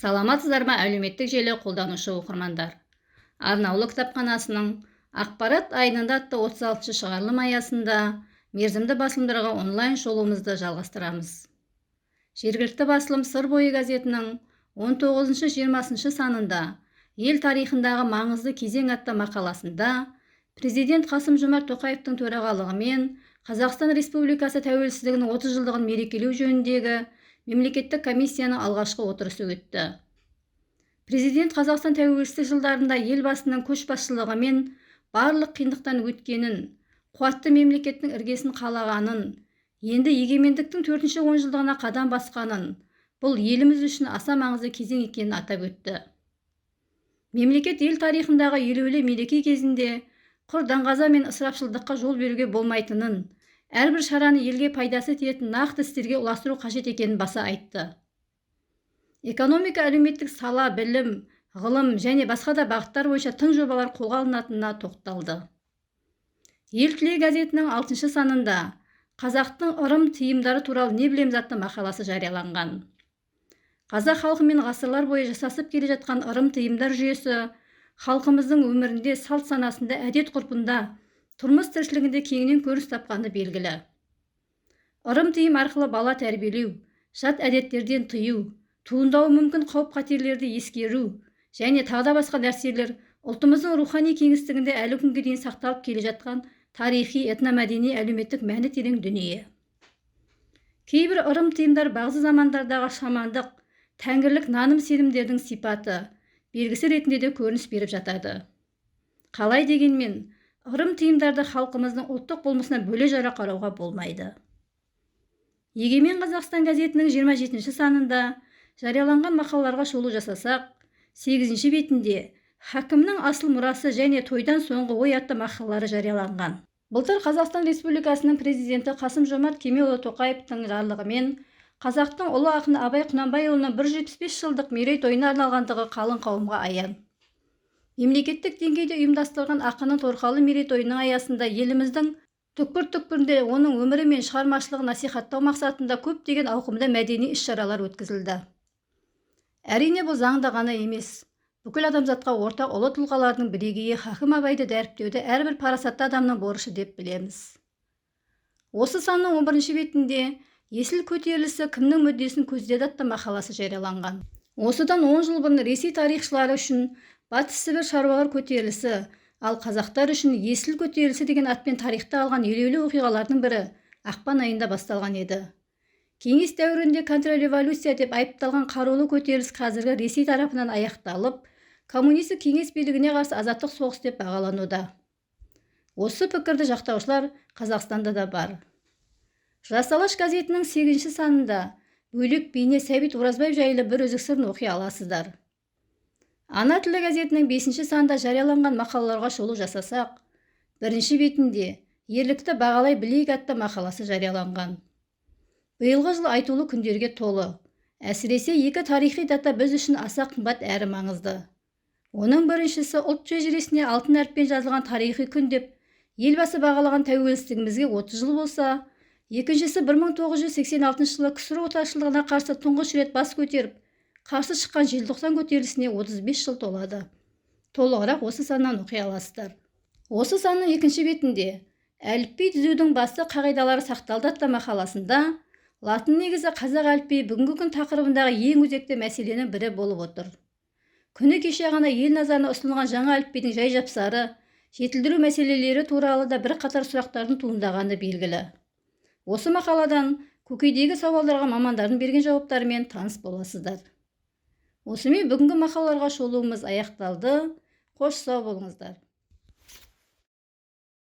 Саламатсыздар ма, әлеуметтік желі қолданушы оқырмандар! Арнаулы кітапханасының «Ақпарат айнында» атты 36-шы шығарылым аясында мерзімді басылымдарға онлайн шолуымызды жалғастырамыз. Жергілікті басылым «Сыр бойы» газетінің 19-20 санында «Ел тарихындағы маңызды кезең» атты мақаласында президент Қасым-Жомарт Тоқаевтың төрағалығымен Қазақстан Республикасы тәуелсіздігінің 30 жылдығын мерекелеу жөніндегі мемлекеттік комиссияның алғашқы отырысы өтті. Президент Қазақстан тәуелсіздік жылдарында Елбасының көшбасшылығымен барлық қиындықтан өткенін, қуатты мемлекеттің іргесін қалағанын, енді егемендіктің төртінші онжылдығына қадам басқанын, бұл еліміз үшін аса маңызды кезең екенін атап өтті. Мемлекет ел тарихындағы елеулі мереке кезінде құр даңғаза мен ысырапшылдыққа жол беруге болмайтынын, әрбір шараны елге пайдасы тиетін нақты істерге ұластыру қажет екенін баса айтты. Экономика, әлеуметтік сала, білім, ғылым және басқа да бағыттар бойынша тың жобалар қолға алынатынына тоқталды. «Ел тілегі» газетінің 6 санында «Қазақтың ырым тыйымдары туралы не білеміз» атты мақаласы жарияланған. Қазақ халқымен ғасырлар бойы жасасып келе жатқан ырым тыйымдар жүйесі халқымыздың өмірінде, салт санасында, әдет ғұрпында, тұрмыс тіршілігінде кеңінен көрініс тапқаны белгілі. Ырым тыйым арқылы бала тәрбиелеу, жат әдеттерден тыю, туындауы мүмкін қауіп-қатерлерді ескеру және тағы да басқа нәрселер ұлтымыздың рухани кеңістігінде әлі күнге дейін сақталып келе жатқан тарихи, этномәдени, әлеуметтік мәні терең дүние. Кейбір ырым тыйымдар бағзы замандардағы шамандық, тәңірлік наным сенімдердің сипаты, белгісі ретінде де көрініс беріп жатады. Қалай дегенмен, ырым тыйымдарды халқымыздың ұлттық болмысына бөле жара қарауға болмайды. «Егемен Қазақстан» газетінің 27 санында жарияланған мақалаларға шолу жасасақ, 8 бетінде «Хакімнің асыл мұрасы» және «Тойдан соңғы ой» атты мақалалары жарияланған. Былтыр Қазақстан Республикасының президенті Қасым-Жомарт Кемелұлы Тоқаевтың жарлығымен қазақтың ұлы ақыны Абай Құнанбайұлының 175 жылдық мерейтойына арналғандығы қалың қауымға аян. Мемлекеттік деңгейде ұйымдастырылған ақынның торқалы мерейтойының аясында еліміздің түкпір-түкпірінде оның өмірі мен шығармашылығын насихаттау мақсатында көптеген ауқымды мәдени іс-шаралар өткізілді. Әрине, бұл заңды ғана емес, бүкіл адамзатқа ортақ ұлы тұлғалардың бірегейі Хакім Абайды дәріптеуді әрбір парасатты адамның борышы деп білеміз. Осы санның 11 бетінде «Есіл көтерілісі кімнің мүддесін көздеді» атты мақаласы жарияланған. Осыдан 10 жыл бұрын Ресей тарихшылары үшін Батыс Сібір шаруалар көтерілісі, ал қазақтар үшін Есіл көтерілісі деген атпен тарихта алған елеулі оқиғалардың бірі ақпан айында басталған еді. Кеңес дәуірінде контрреволюция деп айыпталған қарулы көтеріліс қазіргі Ресей тарапынан аяқталып, коммунистік кеңес билігіне қарсы азаттық соғыс деп бағалануда. Осы пікірді жақтаушылар Қазақстанда да бар. «Жас Алаш» газетінің 8 санында бөлек бейне Сәбит Оразбаев жайлы бір үзік сырын оқи аласыздар. «Ана тілі» газетінің 5 санында жарияланған мақалаларға шолу жасасақ, 1 бетінде «Ерлікті бағалай білейік» атты мақаласы жарияланған. Биылғы жыл айтулы күндерге толы. Әсіресе екі тарихи дата біз үшін аса қымбат әрі маңызды. Оның біріншісі ұлт шежіресіне алтын әріппен жазылған тарихи күн деп Елбасы бағалаған тәуелсіздігімізге 30 жыл болса, екіншісі 1986 жылы КСРО отаршылдығына қарсы тұңғыш рет бас көтеріп, қарсы шыққан желтоқсан көтерілісіне 35 жыл толады. Толығырақ осы саннан оқи аласыздар. Осы санның 2 бетінде «Әліпби түзудің басты қағидалары сақталды» атты мақаласында латын негізі қазақ әліпбиі бүгінгі күн тақырыбындағы ең өзекті мәселенің бірі болып отыр. Күні кеше ғана ел назарына ұсынылған жаңа әліпбидің жай-жапсары, жетілдіру мәселелері туралы да бірқатар сұрақтардың туындағаны белгілі. Осы мақаладан көкейдегі сауалдарға мамандардың берген жауаптарымен таныс боласыздар. Осымен бүгінгі мақалаларға шолуымыз аяқталды. Қош, сау болыңыздар.